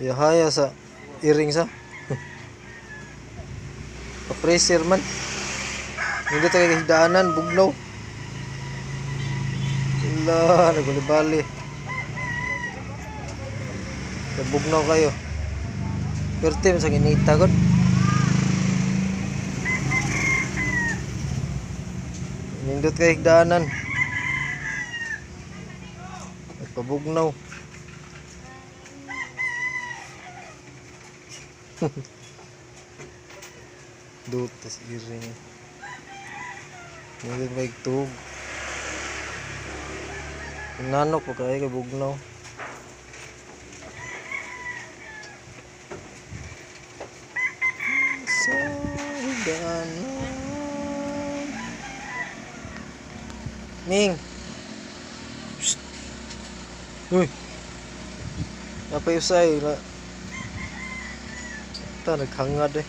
Yahaya sa iring sa. Pa-pressure man. Hindi tayo higdaanan, bugnaw. Wala, nagulibali. Bugnaw kayo. Perti man sa ginita god. Nindot kay higdaanan. Nagpabugnaw. Dut tas iring. Nindot kay tug. Nanok pa kay bugnaw. Sa higdaanan. Ning. Psst. Uy. Napay usay na. Ta naghangad eh.